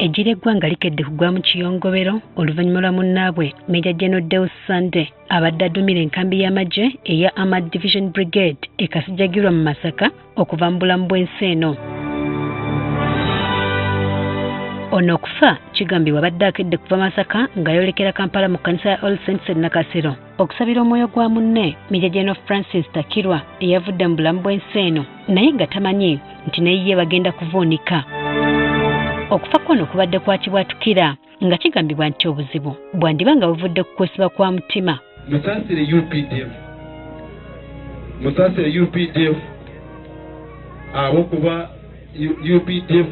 Eggye ly'eggwanga likedde kugwa mu kiyongobero oluvannyuma lwa munnaabwe Major General Deus Sande abadde addumira enkambi y'amagye eya Armored Division Brigade e Kasijjagirwa mu Masaka okuva mu bulamu bw'ensi eno. Ono okufa kigambibwa abadde akedde kuva Masaka ng'ayolekera Kampala mu kkanisa ya All Saints e Nakasero okusabira omwoyo gwa munne Major General Francis Takirwa eyavudde mu bulamu bw'ensi eno naye nga tamanyi nti ne ye bagenda kuvuunika. Okufa kwono kubadde kwa kibwatukira nga kigambibwa nti obuzibu bwandiba nga buvudde ku kwesiba kwa mutima. Musaasire UPDF, musaasire UPDF ahabw'okuba UPDF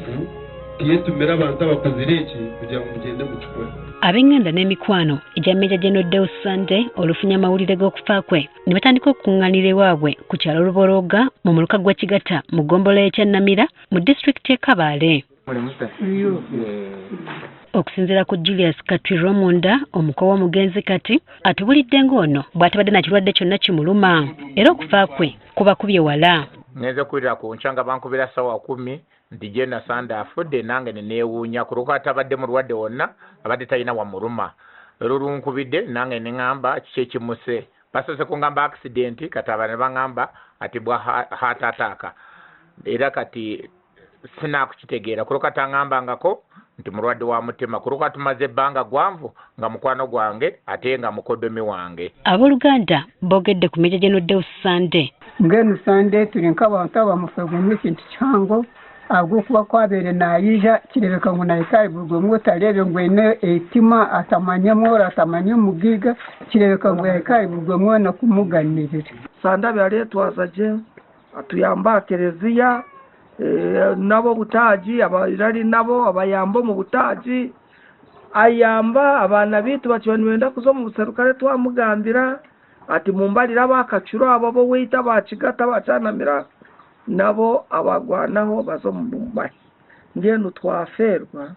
tiyetumira abantu abakuzire eki kugira ngu mugyende mukikore. Ab'enganda n'emikwano egya Major General Deus Sande olufunye amawulire g'okufa kwe ne batandika okukuŋŋaanira ewaabwe ku kyalo Lubolooga mu muluka gwa Kigata mu ggombolola y'e Kyannamira mu disitulikiti y'e Kabale. Okusinziira ku Julius Katwi Romunda, omuko w'omugenzi kati atubulidde ng'ono bw'atabadde na kirwadde kyonna kimuluma era okufa kwe kubakubye wala. Ngenze kuwulira ku nkya nga bankubira ssaawa 10 nti General Sande afudde, nange ne neewuunya ku lw'okuba atabadde mulwadde wonna, abadde talina wamuluma. Olulunkubidde nange ne ŋŋamba kiki ekimuse. Basoose kungamba accident, kati abalala ne baŋŋamba ati bwa heart attack. Era kati sinakukitegeera ku lw'okuba taŋŋambangako nti mulwadde wa mutima, ku lw'okuba tumaze ebbanga gwanvu nga mukwano gwange ate nga mukoddomi wange. Abooluganda boogedde ku Major General Deus Sande. Mbwenu Sande turi nk'abantu abamufegwemu ekintu kihango ahabw'okuba kwabeire naija kireebeka ngu nahika buri omwe otareebe ngu aine eitima atamanye mworo atamanye omugaiga kireebeka ngu yahika buri omwe weena kumuganirira. Sande abyetwaza gye atuyamba aha kereziya nabo obutaagi abarari nabo abayamba omu butaagi ayamba abaana bitu bakiba nibenda kuza omu buserukare twamugambira ati mumbarire abakacuro abo bo wita bakigata bacanamira nabo abagwanaho baza omu mahe. Mbwenu twafeerwa.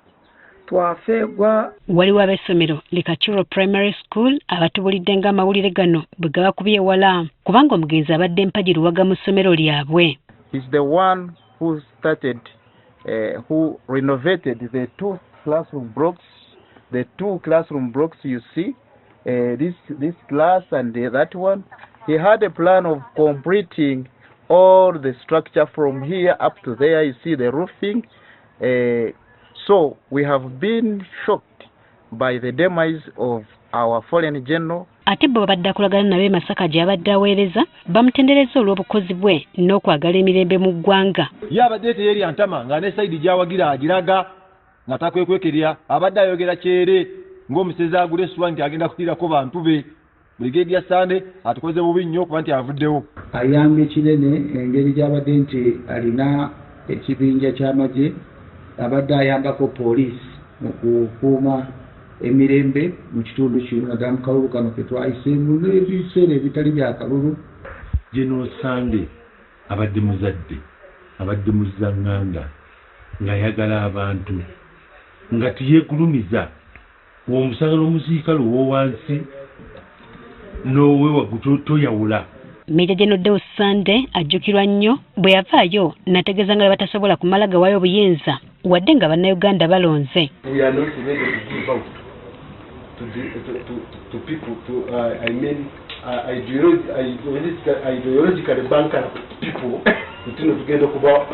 Waliwo ab'essomero li Kacuro Primary School abatubulidde ng'amawulire gano bwe gabakubye wala kubanga omugenzi abadde mpagi luwaga mu ssomero lyabwe. He's the one who started, who renovated the two classroom blocks, the two classroom blocks you see, this class and that one. He had a plan of completing all the structure from here up to there. You see the roofing. So we have been shocked by the demise of our fallen general. Ate bo babadde akolagana nabo e Masaka gy'abadde aweereza bamutendereza olw'obukozi bwe n'okwagala emirembe mu ggwanga. Ye abadde teyerya ntama nga ne sayidi gy'awagira agiraga nga takwekwekerya, abadde ayogera kyere ng'omusezi agula essuwa nti agenda kuliirako bantu be. Brigadier Sande atukoze bubi nnyo okuba nti avuddewo. Ayambye kinene engeri gy'abadde nti alina ekibinja ky'amagye, abadde ayambako poliisi mu kukuuma emirembe mu kitundu kino naddala mu kalulu kano ke twayiseemu n'ebiseera ebitali bya kalulu. General Sande abadde muzadde, abadde muzzaŋŋanda ng'ayagala abantu, nga teyeegulumiza. Omusanga n'omusirikale ow'owansi n'owewaggulu toyawula. Major General Deus Sande ajjukirwa nnyo bwe yavaayo n'ategeeza nga bwe batasobola kumala gawaayo obuyinza wadde nga bannayuganda balonze. We are not ready to give out to people, to, I mean, ideologically bankrupt people, nti no tugenda kuba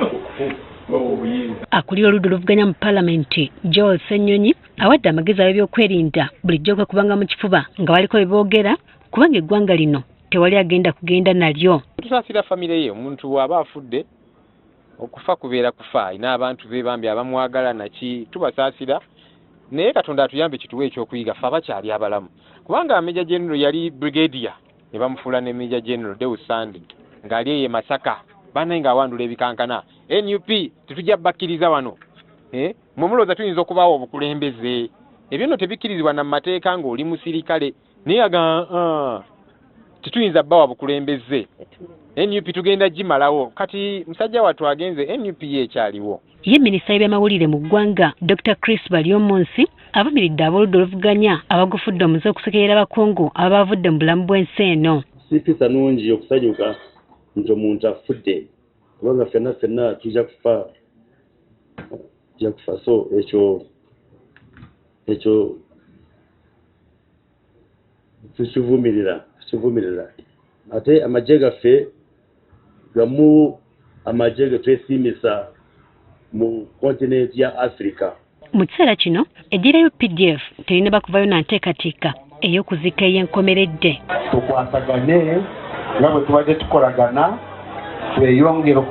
obuyinza. Akulira oludda oluvuganya mu paalamenti Joel Ssenyonyi awadde amagezi ab'ebyokwerinda bulijjo okwekubanga mu kifuba nga baliko bye boogera kubanga eggwanga lino tewali agenda kugenda nalyo. Tusaasira famire ye, omuntu bw'aba afudde okufa kubeera kufa, alina abantu be bambi abamwagala naki, tubasaasira naye Katonda atuyambe kituwe ekyokuyiga ffe abakyali abalamu, kubanga Major General yali brigadier ne bamufuula ne Major General Deus Sande ng'ali eyo e Masaka, bannaye ng'awandula ebikankana. NUP tetujja bakkiriza wano, mwe mulowooza tuyinza okubaawo obukulembeze? Ebyo nno tebikkirizibwa na mu mateeka ng'oli musirikale, naye aga tetuyinza bbawa bukulembeze. NUP tugenda gimalawo. Kati musajja wattu agenze, NUP ye ekyaliwo. Ye minisita w'ebyamawulire mu ggwanga Dr. Chris Baryomunsi avumiridde ab'oludda oluvuganya abagufudde omuze okusekerera abakungu abavudde mu bulamu bw'ensi eno. Si mpisa nnungi okusanyuka nti omuntu afudde, kubanga ffenna ffenna tujja kufa, tujja kufa. So ekyo Ekyo tukivumirira, tukivumirira. Ate amagye gaffe gamu amagye ge twesiimisa mu kontinenti ya Africa. Mu kiseera kino eggye lya UPDF terinaba kuvayo na nteekateeka ey'okuziika ey'enkomeredde. Tukwatagane nga bwe tubadde tukolagana, tweyongere.